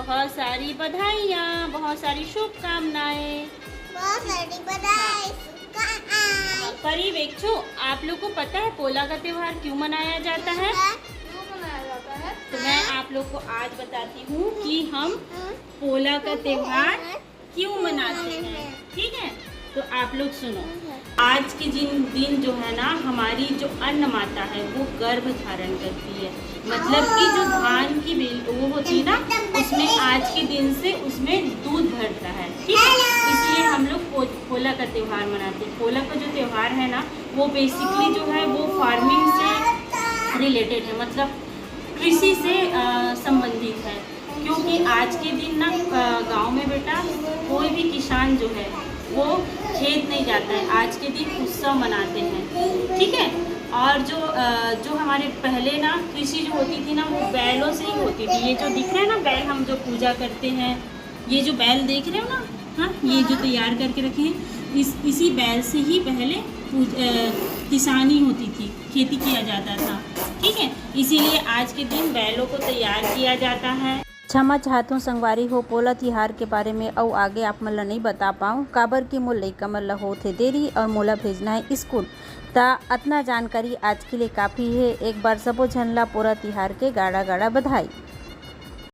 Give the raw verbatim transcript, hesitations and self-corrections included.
बहुत सारी बधाइयाँ, बहुत सारी शुभकामनाएं। बहुत सारी बधाई, शुभकामनाएं। परी, वेक्षो, आप लोग को पता है पोला का त्योहार क्यों मनाया जाता है? क्यों मनाया जाता है? तो मैं आप लोग को आज बताती हूँ कि हम पोला का त्योहार क्यों मनाते हैं। ठीक है, तो आप लोग सुनो। आज के जिन दिन जो है ना, हमारी जो अन्न माता है वो गर्भ धारण करती है, मतलब कि जो धान की बेल वो होती है ना, उसमें आज के दिन से उसमें दूध भरता है। ठीक है, इसलिए हम लोग पो- पोला का त्यौहार मनाते हैं। पोला का जो त्यौहार है ना, वो बेसिकली जो है वो फार्मिंग से रिलेटेड है, मतलब कृषि से अ, संबंधित है। क्योंकि आज के दिन ना अ, गांव में बेटा कोई भी किसान जो है वो खेत नहीं जाता है, आज के दिन उत्सव मनाते हैं। ठीक है, और जो अ, जो हमारे पहले ना कृषि जो होती थी ना, वो बैलों से ही होती थी। ये जो दिख रहे हैं ना बैल, हम जो पूजा करते हैं, ये जो बैल देख रहे हो ना, हाँ, ये जो तैयार करके रखे हैं, इस इसी बैल से ही पहले पूज- अ, किसानी होती थी, खेती किया जाता था। ठीक है, इसीलिए आज के दिन बैलों को तैयार किया जाता है। क्षमा चाहत हूँ संगवारी हो, पोला तिहार के बारे में अउ आगे आप मन ल नइ बता पाऊँ, काबर कि मोर लइका मन ल होत हे देरी और मोला भेजना है स्कूल। त अतना जानकारी आज के लिए काफ़ी है। एक बार सबो झन ला पोला तिहार के गाड़ा गाड़ा बधाई।